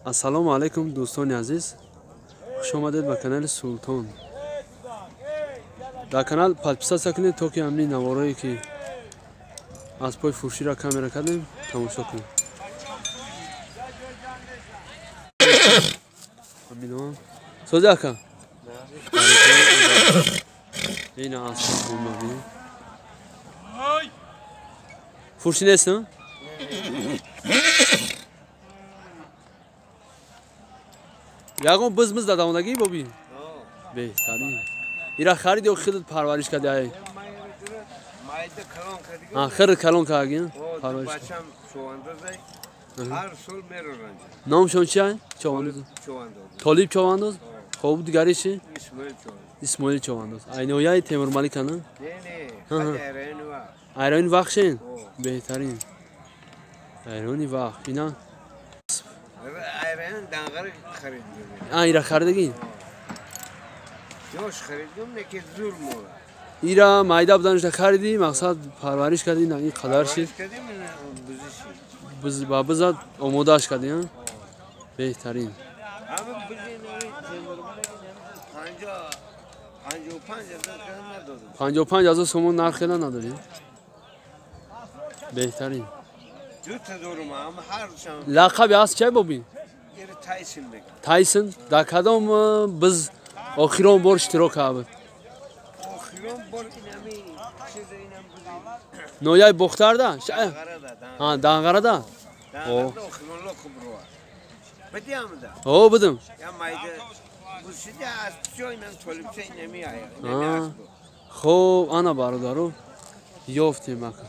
Ассалому алайкум, дӯстони азиз, хуш омадед ба канали Султон. Дар канал подписаться кунед, то ки ҳамин наворое ки аз пои фурӯширо камера кардем, тамошо кунед. Сози ака? Ина асп бумаби. Фурӯшӣ нест, а? Ягон бизмиз дадамондагӣ боби? Беҳтарин. Ира харид ё худат парвариш кардӣ? Ай? Хирд калон кардагӣ? Парвариш. Ҳар сол мероранд. Номшон чи ай? Човандоз. Толиб Човандоз? Хоб, дигари чи? Исмоил Човандоз. Ай ноҳияи Темурмалик ана? Не, не, айрони вахш. Айрони вахшен? Беҳтарин. Айрони вахш. Ина? Айрон данғара харидем. А, ира харидагӣ? Ёш харидем, неки зур мола. Ира майда буданашда харидӣ, мақсад парвариш кардӣ, ин қадар шид. Парвариш кардем, бузӣ шид. Ба биза омодааш кардӣ, а? Беҳтарин. Ҳама бузи 55 000 кардам, надодам. 55 000 сомон нарх хела надорӣ? Беҳтарин. Дута дорум, ҳама ҳардушам. Лақаби асп чай, боби? Ира Тайсон мегӯям. Тайсон. Дар кадом биз охирон бор иштирок кард буд? Охирон бор инами чиза, инам бузи. Ноҳияи Бохтарда? Данғарада. Данғарада? Данғарада охирон лоқуб руа. Бидиамда? О, будам. Я майда бузшида аз чо инам толибча инами ая. Инами асб. Хоб, ана бародаро, ёфтем ака.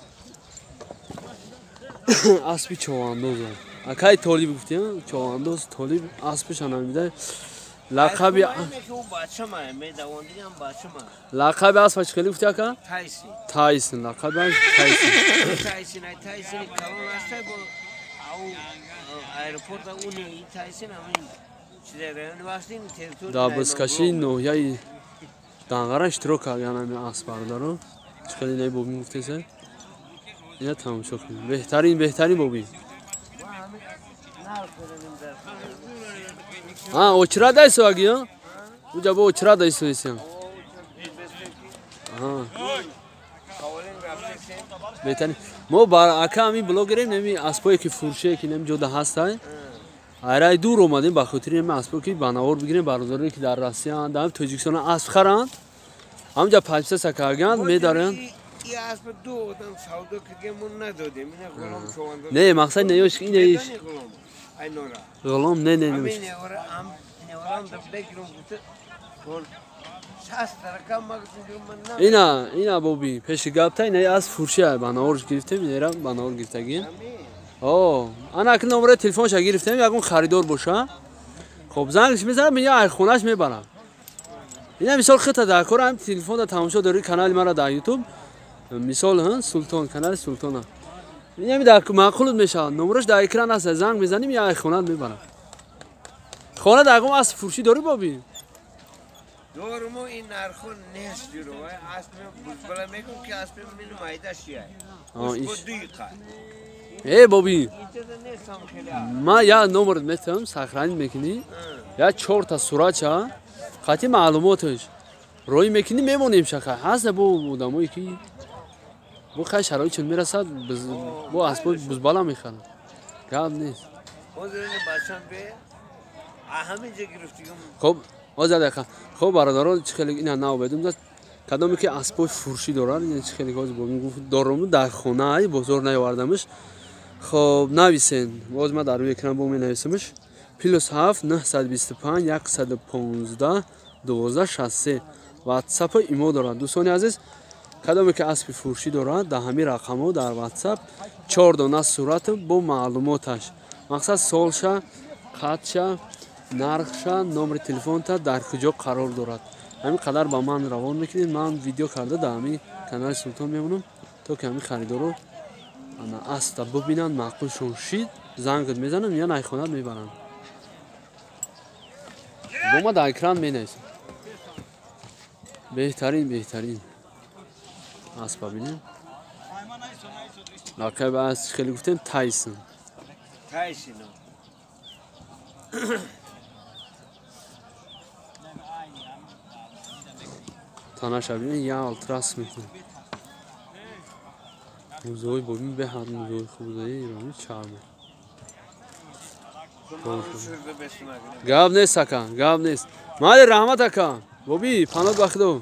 Аспи човандоза. Акай Толиб гуфтем, човандоз Толиб аспиш анамида. Лақаби лақаби аспа чӣ хеле гуфти, ака? Тайсон. Тайсон, лақаби асп Тайсон. Тайсон, ай Тайсон калон аст, бо ау аэропорта уни Тайсон ҳамин чизе райони вахшин территория. Дар бузкашии ноҳияи Данғара иштирок кардан ҳамин асп, бародаро. Чӣ хеле инаи бобӣ гуфтеса? Ина тамошо кунед. Беҳтарин, беҳтарин, бобӣ. А, очра дайсоаги, а? Уҷа бо очра дайсоисям. Беҳтарин. Мо бар ака ҳамин блогерем, неми аспое ки фурӯшие ки неми ҷода ҳастай. Айрай дур омадем ба хотири неми аспое ки ба навор бигирем, бародарое ки дар Россияанд, дар Тоҷикистон асп харанд. Ҳамҷа подписаться карганд, медаранд. Асп ду одам савдо кардем, мо надодем. Ина ғулом човандоз. Не, мақсад неёш инаиш. Ғулом. Ай нора. Ғулом не, не, не. Ҳамин невара ам неварам бегирум гуфта тол 60 ракам магзин ман на. Ина, ина боби, пеши гапта ина аз фурӯши ба наворш гирифтем, инера ба навор гирифтагӣ. О, ана акн номераи телефонша гирифтем, ягон харидор боша. Хоб, зангш мезанам, мия ай хонаш мебарам. Ина мисол хита дар кор ҳам телефонда тамошо дорӣ канали мара дар YouTube. Мисол, ҳа, Султон, канали Султона. Ина дар маъқулут мешавад. Номераш дар экран аст, занг мезанем, я ай хонат мебарам. Хона дар ягон асп фурӯшӣ дорӣ, боби? Доруму ин нархо нест ҷуро. Асп бузбала мегум ки асп мин майда шия. Дуи қад. Э, боби. Ма я номерат метавам, сохранить мекунӣ. Я чорта суратча қатъи маълумоташ роӣ мекунӣ, мемонем шака. Ҳаст бо одамое ки бо хай шароитшон мерасад, бо аспои бузбала мехаранд. Гап нест. Хоб, ҳозир дақиқа. Хоб, бародаро, чӣ хеле ина нав бедум, кадоме ки аспои фурӯшӣ дорад, ина чӣ хеле ҳозир бобин гуфт, дорум дар хонаи бозор наёвардамш. Хоб, нависен. Боз ма дар рӯи экран бо менависамш. +7 925 115 12 63 ватсапу имо дорад. Дӯстони азиз, кадоме ки аспи фурӯшӣ дорад, дар ҳамин рақамҳо дар ватсап чор дона сурату бо маълумоташ, мақсад солша, қадша, нархша, номери телефонта, дар куҷо қарор дорад, ҳамин қадар ба ман равон мекунед. Ман видео карда дар ҳамин канали Султон мемонам, то ки ҳамин харидоро аспта бубинанд, маъқулшон шид, зангат мезанам, я найхонат мебаранд. Бо ма дар экран менависам. Беҳтарин, беҳтарин аспа бинем. Лақаби асп хеле гуфтем, Тайсон. Тайсон. Танаша бинед, ялтрас мекунад. Музои бобин беҳад музои хуб будаи, ирони чарме. Гап нест ака, гап нест. Майли, раҳмат ака. Боби, паноҳ ба худо.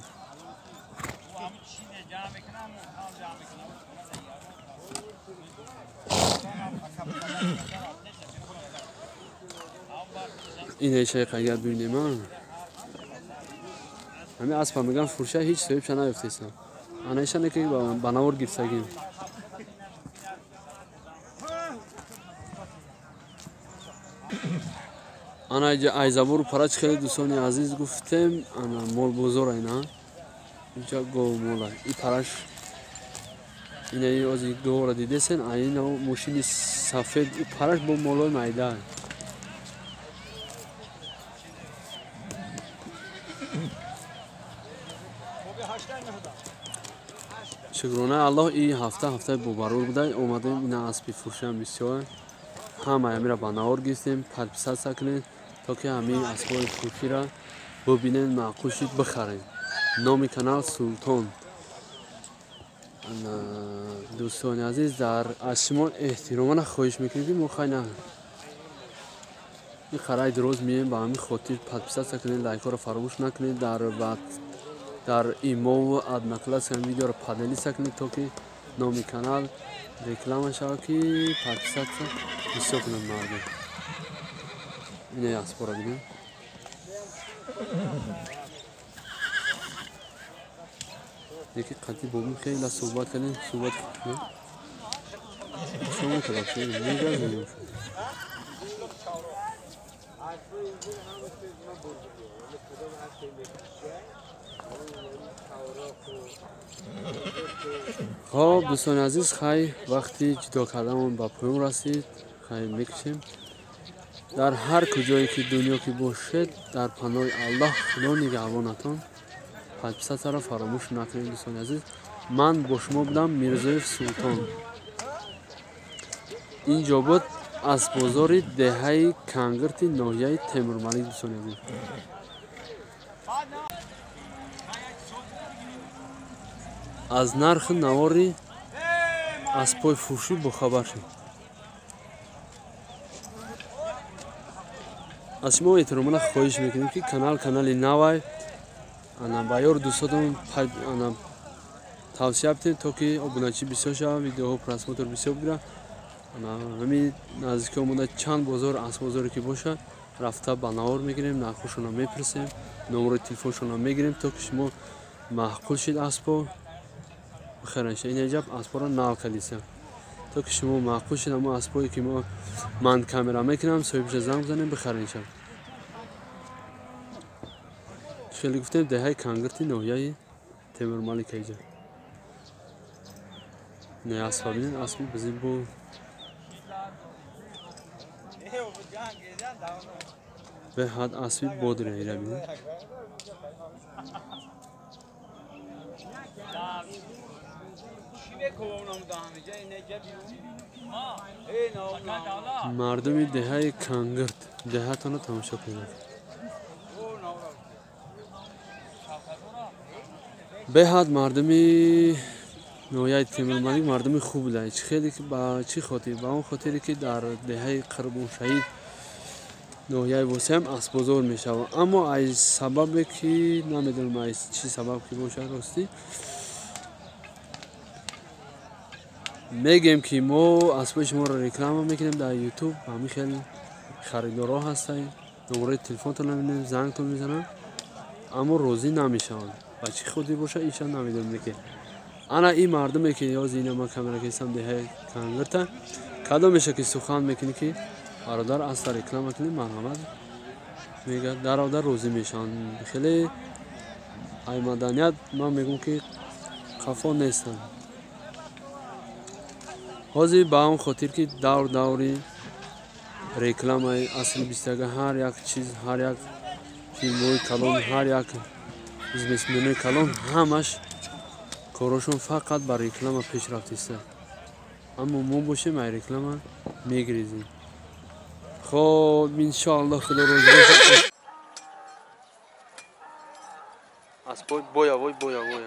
Ин эшаи қайгар бибинем. Ҳамин аспа мегӯям фурӯша, ҳеҷ соҳибша наёфтесам. Ана ишане ки ба навор гирифтагим. Ана айзабору парач хеле, дӯстони азиз, гуфтем, ана молбозор айна. Инҷа говмола. И параш инаи ози говро дидесен, айна мошини сафед, и параш бо молои майда. Шукрона Аллоҳ, и ҳафта ҳафтаи бобарур буда. Омадем, ина аспи фурӯшиам бисёр. Ҳамаи ҳамира ба навор гирифтем. Подписаться кунед, то ки ҳамин аспҳои фурӯширо бубинед, маъқул шид, бихаред. Номи канал Султон. Дӯстони азиз, дар аз шумо эҳтиромона хоҳиш мекунем, ки мо хайна ин қараи дроз меем, ба ҳамин хотир подписаться кунед, лайкҳоро фаромӯш накунед, дар имову Одноклассникам видеоро поделиться кунед, то ки номи канал реклама шавад, ки подписаться бисёр кунад мардум. Ина аспора бинем. Яки қадди бобин хеле суҳбат кардем, суҳбат шумо кардам. Хоб, дӯстони азиз, хай, вақти ҷудо карданмон ба поён расид. Хай, мекушем. Дар ҳар куҷое ки дунё ки бошед, дар паноҳи Аллоҳ, Худо нигаҳбонатон. Подписатьсяро фаромӯш накунед, дӯстони азиз. Ман бо шумо будам Мирзоев Султон. Ин ҷо буд аз бозори деҳаи Кангирти ноҳияи Темурмалик, дӯстони азиз. Аз нархи навори аспҳои фурӯшӣ бохабар шуд. Аз шумо эҳтиромона хоҳиш мекунем, ки канал канали навай, ана ба ёру дӯстотон ана тавсия бидем, то ки обуначӣ бисёр шавад, видеоҳо просмотр бисёр бигирад. Ана ҳамин наздики омода чанд бозор, аспбозоре ки бошад, рафта ба навор мегирем, нархҳошонро мепурсем, номерои телефоншонро мегирем, то ки шумо маъқул шид аспо бихаред. Ин аҷаб аспоро нав кардиса. То ки шумо маъқул шид ҳамон аспое ки мо ман камера мекунам, соҳибша занг бизанем, бихаред. Хеле гуфтем, деҳаи Кангирти ноҳияи Темурмалик аиҷа. Не аспа бинед, аспи бизин бо беҳад аспи бодре ира бинед. Мардуми деҳаи Кангирт, деҳатонро тамошо кунед. Беҳад мардуми ноҳияи Темурмалик мардуми хуб буданд. Хеле ба чӣ хотир? Ба он хотире ки дар деҳаи Қурбоншаҳид ноҳияи Восеам аспбозор мешавад. Аммо аз сабабе ки намедонам аз чӣ сабаб ки бошад, ростӣ мегӯем, ки мо аспои шуморо реклама мекунем дар Ютуб, ҳамин хел харидорҳо ҳастанд, номерои телефонтон намедонем, зангтон мезананд, аммо розӣ намешаванд. Ба чӣ хотир бошад, иша намедонем. Ки ана ин мардуме ки ёзи ина ман камера кесам деҳаи Кангирта, кадомеша ки сухан мекунӣ, ки бародар, аста реклама кунем, марҳамат мегӯяд, дародар розӣ мешаванд. Хеле ай маданият ман мегӯям, ки қафо нестанд. Ҳозир ба он хотир ки давр даври рекламаи асри 21, ҳар як чиз, ҳар як филмҳои калон, ҳар як бизнесменои калон, ҳамаш корҳошон фақат ба реклама пешрафтиста. Аммо мо бошем, ай реклама мегирезем. Хоб, иншоаллоҳ, худо розӣ бошад. Аспои боявой, боявой.